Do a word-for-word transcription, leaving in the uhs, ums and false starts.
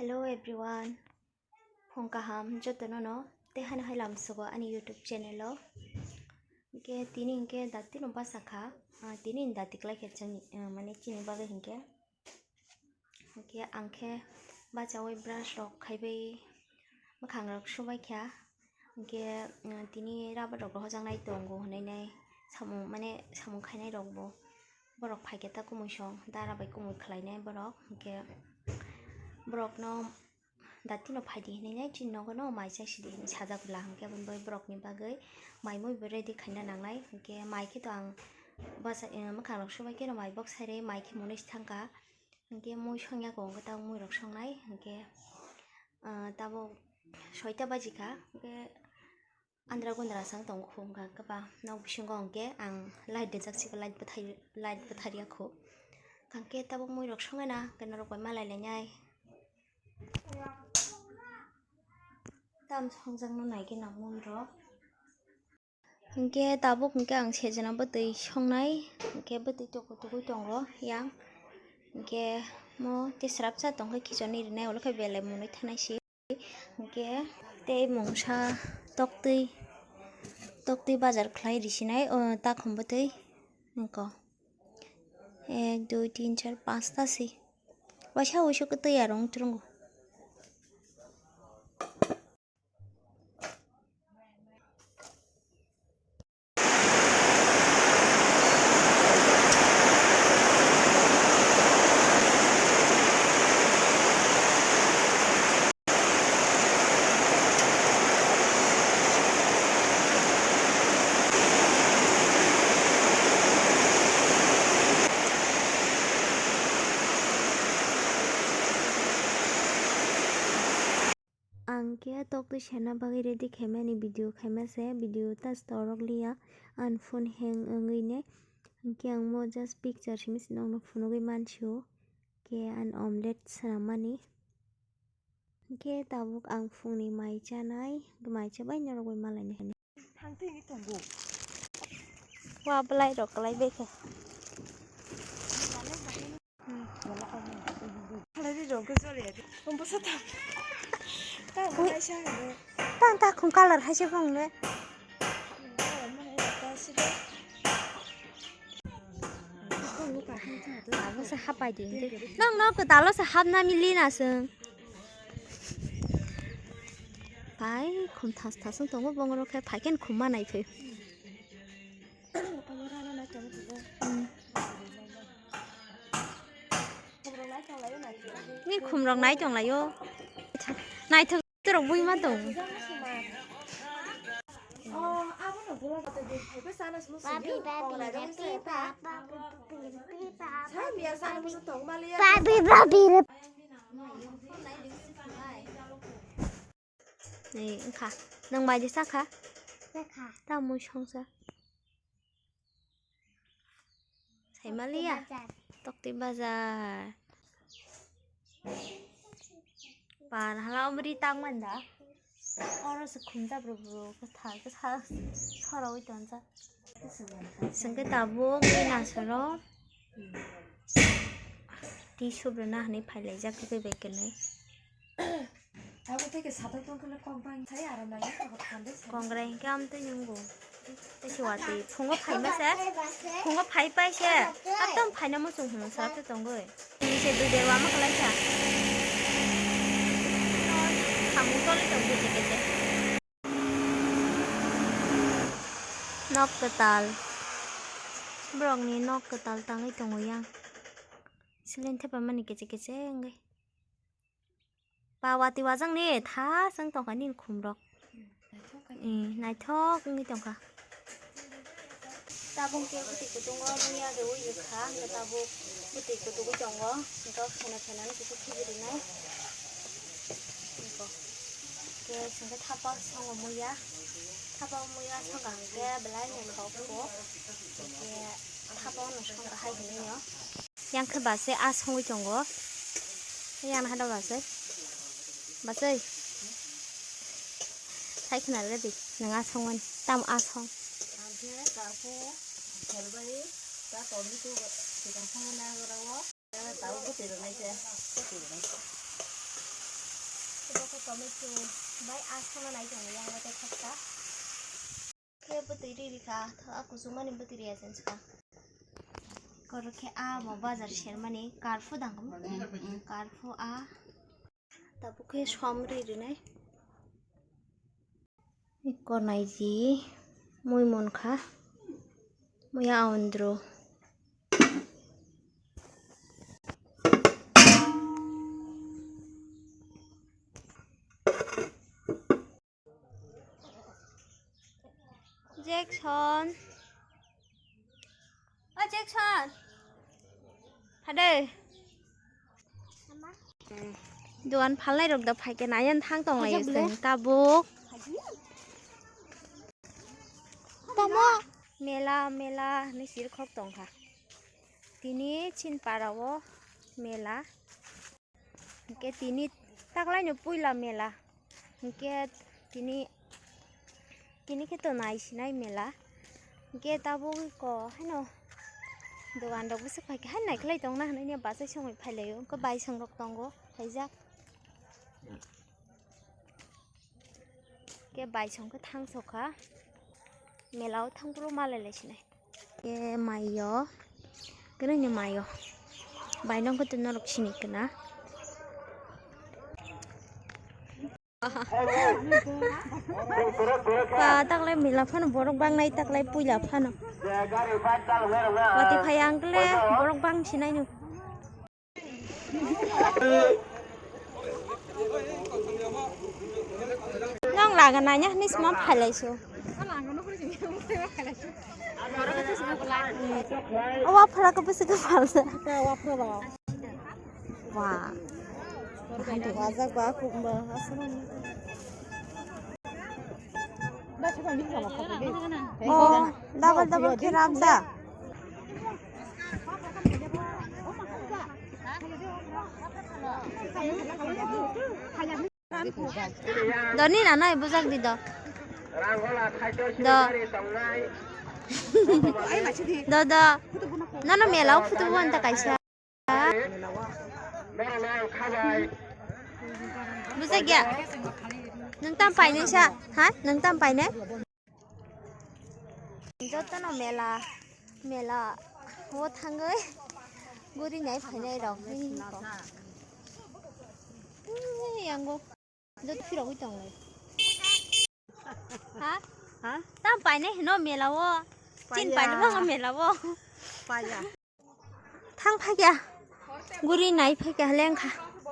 Hello everyone, phung kaham jotono no tei hano hai lamsogo ani YouTube channel o. Hingke tini hingke dati no basa kha, ah, tini ni dati klai khe chwngni, ah, mane chini bagwi hingke. Hingke ang khe bachaui brush rok khaibai mwkhang rok subai kha. Hingke, ah, tini rubber rok rohorjaknai tongo hwnwi nai samung mane samung khainai rok bo. Borok phaikhe ta kumui song, dara bai kumui khlainai borok. Hwnkhe borokno datino phaidi hinwi nai chini nogo no mai chai sidi hinwi sajak bwla, hwnkhe aboni bagwi borokni bagwi mai mui bo ready khaina nangnai. Hwnkhe mai khe to ang bwsa, eh, mwkhang rok subai khe no mai bok sai rwi mai khe mwnwi se thangkha. Hwnkhe mui songya kho, hwnkhe tabuk mui rok songnai. Hwnkhe, ah, tabuk soita baji kha, hwnkhe andra gundra sang tongo khum kha khe ba nok bisingo hwnkhe ang light rijak siko light bwthai light bwthar ya kho. Hwnkhe tabuk mui rok songena hwnkhe norok bai malai lainai. Tam songjak no nai khe na mui rok. Hwnkhe tabuk hwnkhe ang sejana bwtwi songnai hwnkhe bwtwi tuku tugui tongo yang hwnkhe mo tei srapsa tongkhe khichoni rinai ulo khe belai mwnwi thanai si. Hwnkhe tei mungsa toktwi, toktwi bajar khlai risinai, o takhum bwtwi wngkha. Ek, dui, tin, char, panch ta se. Waisa waisa khe twi aro wng twrwngo. Ang khe toktwi sena bagwi ready khaimani video khaima se, video ta storok liya, ani phone hang wngwi ne. Hwnkhe ang mo just picture simi se nokno phunugwi mansio, khe ani omelette swnammani. Hwnkhe tabuk ang phungni mai chanai, mai chabai norok bai malainai. Wa belai rok kwlai bai khe. Tang ta khum colour hai se bong le. Abo se hapai di. Nang no kwtalo se hapna mili na sung. Pai khum thas thas wng tongo bongoro khe phai khe khum ma nai phai. Ni khum rok nai tong lai o. Naithok rok bui ma tong. Babi, babi, re. Ni wngkha. Nang bai de sakha? Sakha. Ta mui songsa. Saimaliya? Tokti bazar. Tokti bazar. Par hala omri tang manda. Oro se khumjak bro bro. Kwthar kwthar. Sorawi tonjak. Sengke tabuk ni nasoro. Tei subrana hinwi phailaijak tei bai kenai. Abo tei ke satok tong khe kok bang sai aro nai. Kongrai hingke amtwi nungo. Tei se watwi phungo phaima se. Phungo phai pai se. Ekdom phaina muchung hwnwi salak tongwi. Ni se dui derwa ma kwlai sa. Samung toli tong kete kete. Nok kwtal. Borokni nok kwtal tangwi tongo yang. Ceiling thepamani kichik kichik wngwi. Ba watwi wajakni tha chwng tongkha nini khumrok. Eh, naithok wngwi tongkha. Tabuk khe bwtwi kutungo muya reui rwkha, hwnkhe tabuk bwtwi kutugwi tongo, hwnkhe pheno pheno no kisa khibirinai. Hwnkhe chwngkhe thapa songo muya, thapa muya songkha hwnkhe belai naithok kho, hwnkhe thapa no songkha hai hinwi no. Yang khe basai a songwi tongo. Yang hada basai. Basai. Sai khna re di. Nang a songmani. Tam a song. Ang khe kaku, khelbai, ta tomi tu, sikang songmani agora o. Ta u bwtwi rwnai se. Bwtwi rwnai se. Tomato bai a sama nai tong yang wate khaksa. Khe bwtwi ri ri kha, tho a kuchuk mani bwtwi ri ya chen ska. Koro khe a mo bazar ser mani karfu dang mo. Karfu a. Tabuk khe som ri ri nai. Ikko nai ji mui mon kha. Muya aundro. Jackson. O Jackson. Phade. Dogan phalnai rok da phaikhe nayan thang tong lai chwng tabuk. Tamo. Mela, mela hinwi sir khok tong kha. Tini chin para o mela. Hingke tini taklaino puila mela. Hingke tini, tini khe to nai sinai mela. Hingke tabuk ko haino dogan rok bwswk pai khe hai naikolai tongna hinui basai songwi phailaio. Hingke baisong rok tongo khaijak. Hingke baisong khe thang sokha. Mela o thang phuru malai lai sinai. Ke mayo. Kene ni mayo. Bai nong kutu norok sini kena. Pa taklai mila phano borok bang nai taklai puila phano. Wati phai ang kle borok bang sinai no. Nong laga nanya hini sima phalaisu. Awa phara ko bisi ko phalsa. Wa. Wajak ba kumba asal. Oh, double double khiram sa. Doni na nai bujak di do. Do. Do do. Nono mela o photo bo anta kaisa. Bujak ya. Nung tam painai sa? Ha? Nung tam painai? Jotono mela, mela o thangwi guri nai phainai rok bini ko. Yango joto phirogwi tonglai. Ha? Ha? Tam painai hino mela o. Chin painai bang mela o. Paya. Thang phakya. Guri nai phakya lengkha.